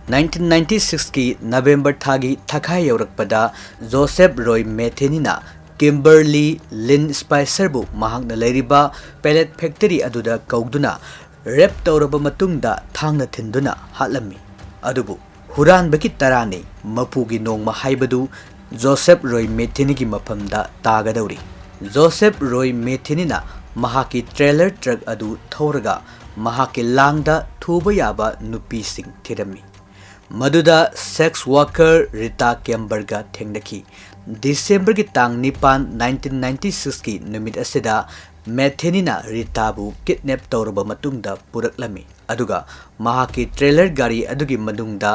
Nineteen ninety sixꯀꯤ November ꯊꯥꯒꯤ ꯊꯥꯈꯥꯏ ꯌꯧꯔꯛꯄꯗ ꯖꯣꯁꯦꯞ ꯔꯣꯏ ꯃꯦꯊꯤꯅꯤꯅ ꯀꯤꯝꯕꯔꯂꯤ ꯂꯤꯟ ꯁ꯭ꯄꯥꯏꯁꯔꯕꯨ ꯃꯍꯥꯛꯅ ꯂꯩꯔꯤꯕ pellet factory ꯑꯗꯨꯗ ꯀꯧꯗꯨꯅ rape ꯇꯧꯔꯕ ꯃꯇꯨꯡꯗ ꯊꯥꯡꯅ ꯊꯤꯟꯗꯨꯅ ꯍꯥꯠꯂꯝꯃꯤ꯫ ꯑꯗꯨꯕꯨ ꯍꯨꯔꯥꯟꯕꯒꯤ ꯇꯔꯥꯅꯤ, ꯃꯄꯨꯒꯤ ꯅꯣꯡꯃ ꯍꯥꯏꯕꯗꯨ ꯖꯣꯁꯦꯞ ꯔꯣꯏ ꯃꯦꯊꯤꯅꯤꯒꯤ ꯃꯐꯝꯗ ꯇꯥꯒꯗꯧꯔꯤ꯫ ꯖꯣꯁꯦꯞ ꯔꯣꯏ ꯃꯦꯊꯤꯅꯤꯅ ꯃꯍꯥꯛꯀꯤ trailer truck ꯑꯗꯨ ꯊꯧꯔꯒ ꯃꯍꯥꯛꯀꯤ ꯂꯥꯡꯗ ꯊꯨꯕ ꯌꯥꯕ ꯅꯨꯄꯤꯁꯤꯡ ꯊꯤꯔꯝꯃꯤ꯫ ꯃꯗꯨꯗ sex worker ꯔꯤꯇꯥ ꯀꯦꯝꯕꯔꯒ ꯊꯦꯡꯅꯈꯤ꯫ Decemberꯒꯤ ꯇꯥꯡ ꯅꯤꯄꯥꯟ, nineteen ninety sixꯀꯤ ꯅꯨꯃꯤꯠ ꯑꯁꯤꯗ ꯃꯦꯊꯤꯅꯤꯅ ꯔꯤꯇꯥꯕꯨ kidnap ꯇꯧꯔꯕ ꯃꯇꯨꯡꯗ ꯄꯨꯔꯛꯂꯝꯃꯤ, ꯑꯗꯨꯒ ꯃꯍꯥꯛꯀꯤ trailer ꯒꯥꯔꯤ ꯑꯗꯨꯒꯤ ꯃꯅꯨꯡꯗ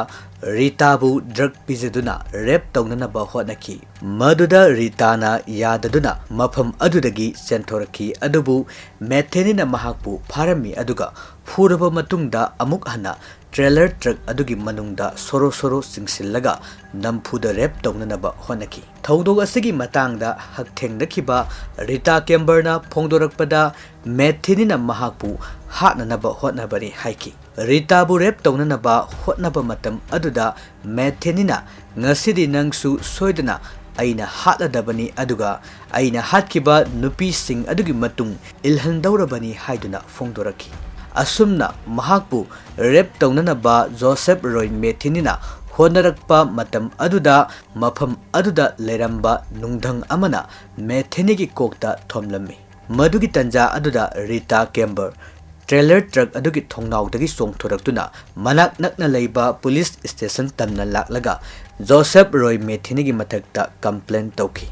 ꯔꯤꯇꯥꯕꯨ drug ꯄꯤꯖꯗꯨꯅ rape ꯇꯧꯅꯅꯕ ꯍꯣꯠꯅꯈꯤ꯫ ꯃꯗꯨꯗ ꯔꯤꯇꯥꯅ ꯌꯥꯗꯗꯨꯅ ꯃꯐꯝ ꯑꯗꯨꯗꯒꯤ ꯆꯦꯟꯊꯣꯔꯛꯈꯤ, ꯑꯗꯨꯕꯨ ꯃꯦꯊꯤꯅꯤꯅ ꯃꯍꯥꯛꯄꯨ ꯐꯥꯔꯝꯃꯤ, ꯑꯗꯨꯒ ꯐꯨꯔꯕ ꯃꯇꯨꯡꯗ ꯑꯃꯨꯛ ꯍꯟꯅ trailer truck ꯑꯗꯨꯒꯤ ꯃꯅꯨꯡꯗ ꯁꯣꯔꯣ ꯁꯣꯔꯣ ꯆꯤꯡꯁꯤꯜꯂꯒ ꯅꯝꯐꯨꯗ rape ꯇꯧꯅꯅꯕ ꯍꯣꯠꯅꯈꯤ꯫ ꯊꯧꯗꯣꯛ ꯑꯁꯤꯒꯤ ꯃꯇꯥꯡꯗ ꯍꯛꯊꯦꯡꯅꯈꯤꯕ ꯔꯤꯇꯥ ꯀꯦꯝꯕꯔꯅ ꯐꯣꯡꯗꯣꯔꯛꯄꯗ, ꯃꯦꯊꯤꯅꯤꯅ ꯃꯍꯥꯛꯄꯨ ꯍꯥꯠꯅꯅꯕ ꯍꯣꯠꯅꯕꯅꯤ ꯍꯥꯏꯈꯤ꯫ ꯔꯤꯇꯥꯕꯨ rape ꯇꯧꯅꯅꯕ ꯍꯣꯠꯅꯕ ꯃꯇꯝ ꯑꯗꯨꯗ ꯃꯦꯊꯤꯅꯤꯅ, "ꯉꯁꯤꯗꯤ ꯅꯪꯁꯨ ꯁꯣꯏꯗꯅ ꯑꯩꯅ ꯍꯥꯠꯂꯗꯕꯅꯤ, ꯑꯗꯨꯒ ꯑꯩꯅ ꯍꯥꯠꯈꯤꯕ ꯅꯨꯄꯤꯁꯤꯡ ꯑꯗꯨꯒꯤ ꯃꯇꯨꯡ ꯏꯜꯍꯟꯗꯧꯔꯕꯅꯤ" ꯍꯥꯏꯗꯨꯅ ꯐꯣꯡꯗꯣꯔꯛꯈꯤ꯫ ꯑꯁꯨꯝꯅ ꯃꯍꯥꯛꯄꯨ rape ꯇꯧꯅꯅꯕ ꯖꯣꯁꯦꯞ ꯔꯣꯏ ꯃꯦꯊꯤꯅꯤꯅ ꯍꯣꯠꯅꯔꯛꯄ ꯃꯇꯝ ꯑꯗꯨꯗ, ꯃꯐꯝ ꯑꯗꯨꯗ ꯂꯩꯔꯝꯕ ꯅꯨꯡꯙꯪ ꯑꯃꯅ ꯃꯦꯊꯤꯅꯤꯒꯤ ꯀꯣꯛꯇ ꯊꯣꯝꯂꯝꯃꯤ꯫ ꯃꯗꯨꯒꯤ ꯇꯟꯖꯥ ꯑꯗꯨꯗ ꯔꯤꯇꯥ ꯀꯦꯝꯕꯔ trailer truck ꯑꯗꯨꯒꯤ ꯊꯣꯡꯅꯥꯎꯗꯒꯤ ꯆꯣꯡꯊꯣꯔꯛꯇꯨꯅ ꯃꯅꯥꯛ ꯅꯛꯅ ꯂꯩꯕ police station ꯇꯝꯅ ꯂꯥꯛꯂꯒ ꯖꯣꯁꯦꯞ ꯔꯣꯏ ꯃꯦꯊꯤꯅꯤꯒꯤ ꯃꯊꯛꯇ complain ꯇꯧꯈꯤ꯫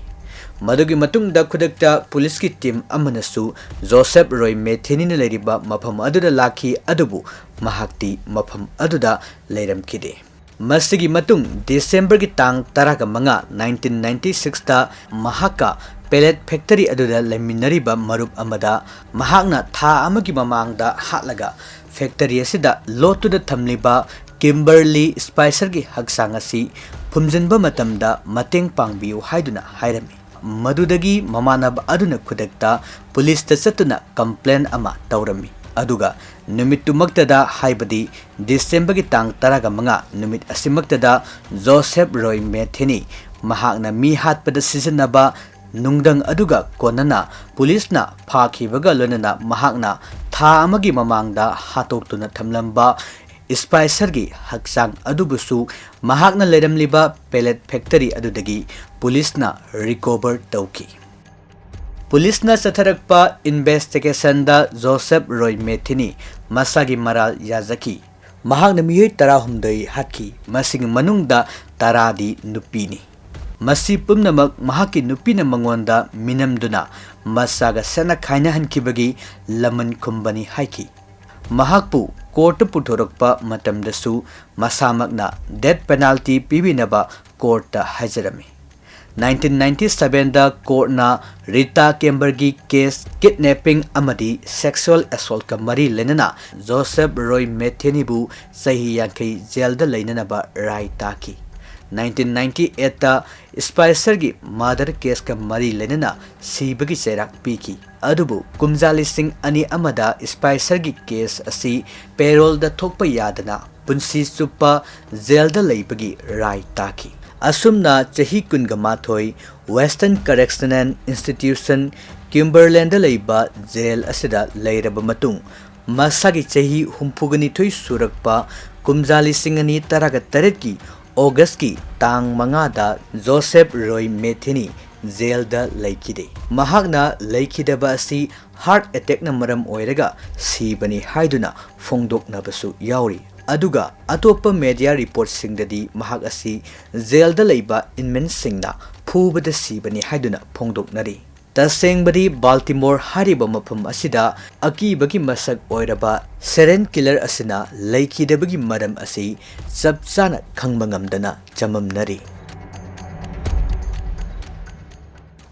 ꯃꯗꯨꯒꯤ ꯃꯇꯨꯡꯗ ꯈꯨꯗꯛꯇ ꯄꯨꯂꯤꯁꯀꯤ ꯇꯤꯝ ꯑꯃꯅꯁꯨ ꯖꯣꯁꯦꯐ ꯔꯣꯏ ꯃꯦꯊꯦꯅꯤꯅ ꯂꯩꯔꯤꯕ ꯃꯐꯝ ꯑꯗꯨꯗ ꯂꯥꯛꯈꯤ, ꯑꯗꯨꯕꯨ ꯃꯍꯥꯛꯇꯤ ꯃꯐꯝ ꯑꯗꯨꯗ ꯂꯩꯔꯝꯈꯤꯗꯦ꯫ ꯃꯁꯤꯒꯤ ꯃꯇꯨꯡ ꯗꯤꯁꯦꯝꯕꯔꯒꯤ ꯇꯥꯡ ꯇꯔꯥꯒ ꯃꯉꯥ, ꯅꯥꯏꯟꯇꯤꯟ ꯅꯥꯏꯟꯇꯤ ꯁꯤꯛꯁꯇ ꯃꯍꯥꯛꯀ ꯄꯦꯂꯦꯠ ꯐꯦꯛꯇꯔꯤ ꯑꯗꯨꯗ ꯂꯩꯃꯤꯟꯅꯔꯤꯕ ꯃꯔꯨꯞ ꯑꯃꯗ ꯃꯍꯥꯛꯅ ꯊꯥ ꯑꯃꯒꯤ ꯃꯃꯥꯡꯗ ꯍꯥꯠꯂꯒ ꯐꯦꯛꯇꯔꯤ ꯑꯁꯤꯗ ꯂꯣꯠꯇꯨꯅ ꯊꯝꯂꯤꯕ ꯀꯤꯝꯕꯔꯂꯤ ꯁ꯭ꯄꯥꯏꯁꯔꯒꯤ ꯍꯛꯆꯥꯡ ꯑꯁꯤ ꯐꯨꯝꯖꯤꯟꯕ ꯃꯇꯝꯗ ꯃꯇꯦꯡ ꯄꯥꯡꯕꯤꯌꯨ ꯍꯥꯏꯗꯨꯅ ꯍꯥꯏꯔꯝꯃꯤ꯫ ꯃꯗꯨꯗꯒꯤ ꯃꯃꯥꯟꯅꯕ ꯑꯗꯨꯅ ꯈꯨꯗꯛꯇ ꯄꯨꯂꯤꯁꯇ ꯆꯠꯇꯨꯅ ꯀꯝꯄ꯭ꯂꯦꯟ ꯑꯃ ꯇꯧꯔꯝꯃꯤ꯫ ꯑꯗꯨꯒ ꯅꯨꯃꯤꯠꯇꯨꯃꯛꯇꯗ, ꯍꯥꯏꯕꯗꯤ ꯗꯤꯁꯦꯝꯕꯔꯒꯤ ꯇꯥꯡ ꯇꯔꯥꯒ ꯃꯉꯥ ꯅꯨꯃꯤꯠ ꯑꯁꯤꯃꯛꯇꯗ, ꯖꯣꯁꯦꯐ ꯔꯣꯏ ꯃꯦꯊꯦꯅꯤ ꯃꯍꯥꯛꯅ ꯃꯤ ꯍꯥꯠꯄꯗ ꯁꯤꯖꯤꯟꯅꯕ ꯅꯨꯡꯗꯪ ꯑꯗꯨꯒ ꯀꯣꯟꯅꯅ ꯄꯨꯂꯤꯁꯅ ꯐꯥꯈꯤꯕꯒ ꯂꯣꯏꯅꯅ ꯃꯍꯥꯛꯅ ꯊꯥ ꯑꯃꯒꯤ ꯃꯃꯥꯡꯗ ꯍꯥꯠꯇꯣꯛꯇꯨꯅ ꯊꯝꯂꯝꯕ ꯁ꯭ꯄꯥꯏꯁꯔꯒꯤ ꯍꯛꯆꯥꯡ ꯑꯗꯨꯕꯨꯁꯨ ꯃꯍꯥꯛꯅ ꯂꯩꯔꯝꯂꯤꯕ ꯄꯦꯂꯦꯠ ꯐꯦꯛꯇꯔꯤ ꯑꯗꯨꯗꯒꯤ ꯄꯨꯂꯤꯁꯅ ꯔꯤꯀꯣꯚꯔ ꯇꯧꯈꯤ꯫ ꯄꯨꯂꯤꯁꯅ ꯆꯠꯊꯔꯛꯄ ꯏꯟꯚꯦꯁꯇꯤꯒꯦꯁꯟꯗ ꯖꯣꯁꯦꯐ ꯔꯣꯏ ꯃꯦꯊꯤꯅꯤ ꯃꯁꯥꯒꯤ ꯃꯔꯥꯜ ꯌꯥꯖꯈꯤ꯫ ꯃꯍꯥꯛꯅ ꯃꯤꯑꯣꯏ ꯇꯔꯥꯍꯨꯝꯗꯣꯏ ꯍꯥꯠꯈꯤ, ꯃꯁꯤꯒꯤ ꯃꯅꯨꯡꯗ ꯇꯔꯥꯗꯤ ꯅꯨꯄꯤꯅꯤ꯫ ꯃꯁꯤ ꯄꯨꯝꯅꯃꯛ ꯃꯍꯥꯛꯀꯤ ꯅꯨꯄꯤꯅ ꯃꯉꯣꯟꯗ ꯃꯤꯅꯝꯗꯨꯅ ꯃꯆꯥꯒ ꯁꯦꯠꯅ ꯈꯥꯏꯅꯍꯟꯈꯤꯕꯒꯤ ꯂꯃꯟ ꯈꯨꯝꯕꯅꯤ ꯍꯥꯏꯈꯤ꯫ ꯃꯍꯥꯛꯄꯨ ꯀꯣꯔꯠꯇ ꯄꯨꯊꯣꯔꯛꯄ ꯃꯇꯝꯗꯁꯨ ꯃꯁꯥꯃꯛꯅ ꯗꯦꯊ ꯄꯦꯅꯥꯜꯇꯤ ꯄꯤꯕꯤꯅꯕ ꯀꯣꯔꯠꯇ ꯍꯥꯏꯖꯔꯝꯃꯤ꯫ ꯅꯥꯏꯟꯇꯤꯟ ꯅꯥꯏꯟꯇꯤ ꯁꯚꯦꯟꯗ ꯀꯣꯔꯠꯅ ꯔꯤꯇꯥ ꯀꯦꯝꯕꯔꯒꯤ ꯀꯦꯁ, ꯀꯤꯗꯅꯦꯄꯤꯡ ꯑꯃꯗꯤ ꯁꯦꯛꯁꯨꯑꯦꯜ ꯑꯦꯁꯣꯜꯠꯀ ꯃꯔꯤ ꯂꯩꯅꯅ ꯖꯣꯁꯦꯐ ꯔꯣꯏ ꯃꯦꯊꯦꯅꯤꯕꯨ ꯆꯍꯤ ꯌꯥꯡꯈꯩ ꯖꯦꯜꯗ ꯂꯩꯅꯅꯕ ꯔꯥꯏ ꯇꯥꯈꯤ꯫ ꯅꯥꯏꯟꯇꯤꯟ ꯅꯥꯏꯟꯇꯤ ꯑꯩꯠꯇ ꯁ꯭ꯄꯥꯏꯁꯔꯒꯤ ꯃꯔꯗꯔ ꯀꯦꯁꯀ ꯃꯔꯤ ꯂꯩꯅꯅ ꯁꯤꯕꯒꯤ ꯆꯩꯔꯥꯛ ꯄꯤꯈꯤ꯫ ꯑꯗꯨꯕꯨ ꯀꯨꯝꯖꯥ ꯂꯤꯁꯤꯡ ꯑꯅꯤ ꯑꯃꯗ ꯁ꯭ꯄꯥꯏꯁꯔꯒꯤ ꯀꯦꯁ ꯑꯁꯤ ꯄꯦꯔꯣꯜꯗ ꯊꯣꯛꯄ ꯌꯥꯗꯅ ꯄꯨꯟꯁꯤ ꯆꯨꯞꯄ ꯖꯦꯜꯗ ꯂꯩꯕꯒꯤ ꯔꯥꯏ ꯇꯥꯈꯤ꯫ ꯑꯁꯨꯝꯅ ꯆꯍꯤ ꯀꯨꯟꯒ ꯃꯥꯊꯣꯏ ꯋꯦꯁꯇꯔꯟ ꯀꯔꯦꯛꯁꯅꯦꯜ ꯏꯟꯁꯇꯤꯇ꯭ꯌꯨꯁꯟ ꯀꯤꯝꯕꯔꯂꯦꯟꯗ ꯂꯩꯕ ꯖꯦꯜ ꯑꯁꯤꯗ ꯂꯩꯔꯕ ꯃꯇꯨꯡ, ꯃꯁꯥꯒꯤ ꯆꯍꯤ ꯍꯨꯝꯐꯨꯒ ꯅꯤꯊꯣꯏ ꯁꯨꯔꯛꯄ ꯀꯨꯝꯖꯥ ꯂꯤꯁꯤꯡ ꯑꯅꯤ ꯇꯔꯥꯒ ꯇꯔꯦꯠꯀꯤ ꯑꯣꯒꯁꯀꯤ ꯇꯥꯡ ꯃꯉꯥꯗ ꯖꯣꯁꯦꯐ ꯔꯣꯏ ꯃꯦꯊꯤꯅꯤ ꯖꯦꯜꯗ ꯂꯩꯈꯤꯗꯦ꯫ ꯃꯍꯥꯛꯅ ꯂꯩꯈꯤꯗꯕ ꯑꯁꯤ ꯍꯥꯔꯠ ꯑꯦꯇꯦꯛꯅ ꯃꯔꯝ ꯑꯣꯏꯔꯒ ꯁꯤꯕꯅꯤ ꯍꯥꯏꯗꯨꯅ ꯐꯣꯡꯗꯣꯛꯅꯕꯁꯨ ꯌꯥꯎꯔꯤ꯫ ꯑꯗꯨꯒ ꯑꯇꯣꯞꯄ ꯃꯦꯗꯤꯌꯥ ꯔꯤꯄꯣꯔꯠꯁꯤꯡꯗꯗꯤ ꯃꯍꯥꯛ ꯑꯁꯤ ꯖꯦꯜꯗ ꯂꯩꯕ ꯏꯟꯃꯦꯠꯁꯤꯡꯅ ꯐꯨꯕꯗ ꯁꯤꯕꯅꯤ ꯍꯥꯏꯗꯨꯅ ꯐꯣꯡꯗꯣꯛꯅꯔꯤ꯫ ꯇꯁꯦꯡꯕꯗꯤ ꯕꯥꯜꯇꯤꯃꯣꯔ ꯍꯥꯏꯔꯤꯕ ꯃꯐꯝ ꯑꯁꯤꯗ ꯑꯀꯤꯕꯒꯤ ꯃꯁꯛ ꯑꯣꯏꯔꯕ ꯁꯦꯔꯦꯟ ꯀꯤꯂꯔ ꯑꯁꯤꯅ ꯂꯩꯈꯤꯗꯕꯒꯤ ꯃꯔꯝ ꯑꯁꯤ ꯆꯞ ꯆꯥꯅ ꯈꯪꯕ ꯉꯝꯗꯅ ꯆꯃꯝꯅꯔꯤ꯫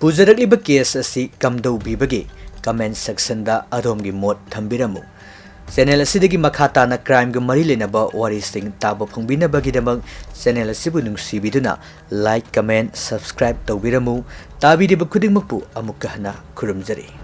ꯄꯨꯖꯔꯛꯂꯤꯕ ꯀꯦꯁ ꯑꯁꯤ ꯀꯝꯗꯧꯕꯤꯕꯒꯦ? ꯀꯃꯦꯟ ꯁꯦꯛꯁꯟꯗ ꯑꯗꯣꯝꯒꯤ ꯃꯣꯠ ꯊꯝꯕꯤꯔꯝꯃꯨ꯫ ꯆꯦꯅꯦꯜ ꯑꯁꯤꯗꯒꯤ ꯃꯈꯥ ꯇꯥꯅ ꯀ꯭ꯔꯥꯏꯝꯒ ꯃꯔꯤ ꯂꯩꯅꯕ ꯋꯥꯔꯤꯁꯤꯡ ꯇꯥꯕ ꯐꯪꯕꯤꯅꯕꯒꯤꯗꯃꯛ ꯆꯦꯅꯦꯜ ꯑꯁꯤꯕꯨ ꯅꯨꯡꯁꯤꯕꯤꯗꯨꯅ ꯂꯥꯏꯛ, ꯀꯃꯦꯟ, ꯁꯕꯁꯀ꯭ꯔꯥꯏꯕ ꯇꯧꯕꯤꯔꯝꯃꯨ꯫ ꯇꯥꯕꯤꯔꯤꯕ ꯈꯨꯗꯤꯡꯃꯛꯄꯨ ꯑꯃꯨꯛꯀ ꯍꯟꯅ ꯈꯨꯔꯨꯝꯖꯔꯤ꯫